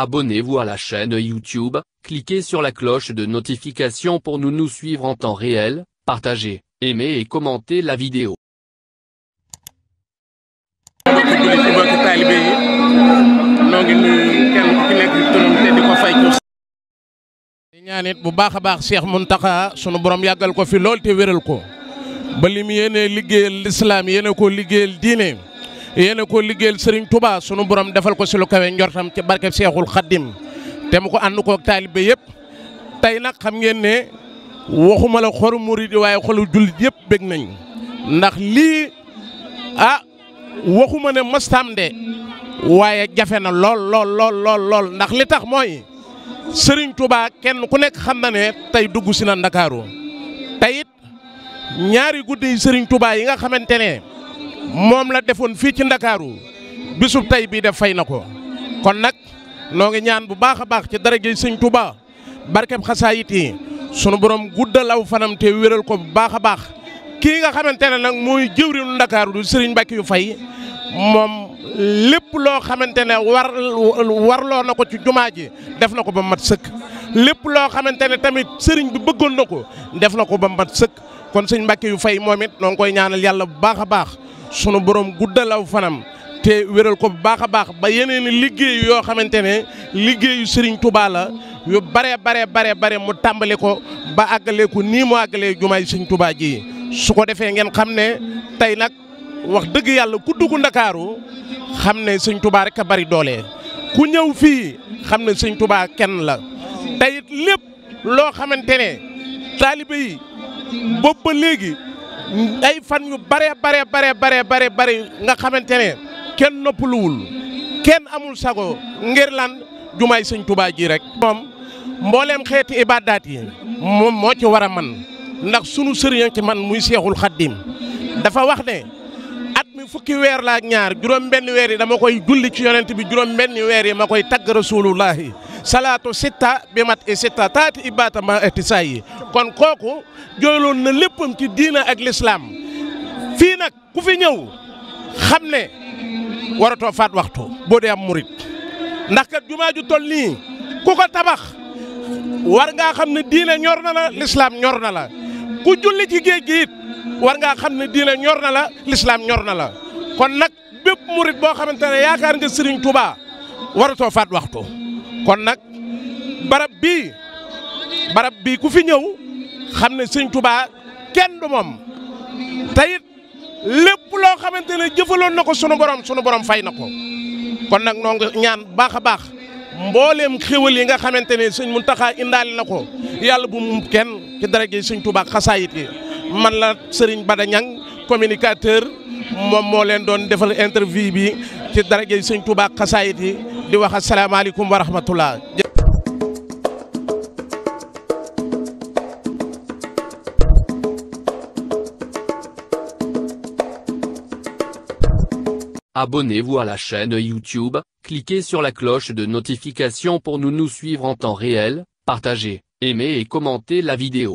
Abonnez-vous à la chaîne YouTube, cliquez sur la cloche de notification pour nous suivre en temps réel, partagez, aimez et commentez la vidéo. ñaanit bu baax a baax Cheikh Mountakha sunu borom yàggal ko fi lool te wéral ko ba li mu yéene liggéeyal lislaam yéene ko liggéeyal diine yéene ko liggéeyal Serigne Touba sunu borom defal ko si lu kawe njortam ci barkeb Cheikhul Khadim te mu ko ànd koog taalibe yëpp. tey nag xam ngeen ne waxuma la xoru murid waaye xolu jullit yëpp bég nañ ndax lii waxuma ne mastam de waaye jafe na lool ndax li tax mooy Serigne Touba kenn ku nekk xam na ne tey dugg si na Ndakaaru tey it ñaari guddi Serigne Touba yi nga xamante ne moom la defoon fii ci Ndakaaru bisub tey bii def fay na ko kon nag noo ngi ñaan bu baax a baax ci darajey Serigne Touba barkeb xasaayit yi sunu borom guddal aw fanam te wéral ko bu baax a baax kii nga xamante ne nag mooy jëwriñu Ndakaaru du Serigne Mbackiyou Faye moom lépp loo xamante ne warloo na ko ci jumaa ji def na ko ba mat sëkk lépp loo xamante ne tamit sëriñ bi bëggoon na ko def na ko ba mat sëkk kon sëñ Mbackiyou Faye moom it noo ngi koy ñaanal yàlla bu baax a baax sunu borom guddalaw fanam te wéral ko bu baax a baax ba yeneen i liggéey yoo xamante ne liggéeyu Serigne Touba la yu bare mu tàmbali ko ba àggale ko nii mu àggalee jumaay Serigne Touba ji su ko defee ngeen xam ne tey nag wax dëgg yàlla ku dugg Ndakaaru xam ne Serigne Touba rek a bari doole ku ñëw fii xam ne Serigne Touba kenn la tey it lépp loo xamante ne taalibe yi boobu ba léegi ay fan yu bare nga xamante ne kenn noppaluwul kenn amul sago ngir lan jumaay Serigne Touba ji rek. moom mbooleem xeeti ibadaat yi moom moo ci war a man ndax sunu sëriñ ci man muy Seexul Xaddim dafa wax ne at mi fukki weer la ak ñaar juróom benn weer yi dama koy julli ci yonent bi juróom benn weer yi ma koy tagg rasulullahi salaatu sitta bi mat i sitta taati ibata ma eti saa yi kon kooku jooyloon na léppam ci diina ak lislaam fii nag ku fi ñëw xam ne waratoo faat waxtu boo dee am murit ndax kat jumaa ju toll nii ku ko tabax war ngaa xam ne diina ñor na la lislaam ñor na la ku julli ci géej gi it war ngaa xam ne diina ñor na la lislaam ñor na la kon nag bépp murit boo xamante ne yaakaar nga Serigne Touba waratoo faat waxtu kon nag barab bii ku fi ñëw xam ne Serigne Touba kenn du moom te it lépp loo xamante ne jëfaloon na ko sunu borom fay na ko kon nag noo ngi ñaan baax a baax mbooleem xéwal yi nga xamante ne Serigne Mountakha indaale na ko yàlla bu mu kenn ci daraje Serigne Touba xasaayit yi man la Serigne Bada Niang communicateur moom moo leen doon defal interview bi ci daraje Serigne Touba xasaayit yi di wax asalaamaaleykum wa rahmatullah. Abonnez-vous à la chaîne YouTube, cliquez sur la cloche de notification pour nous suivre en temps réel, partagez, aimez et commentez la vidéo.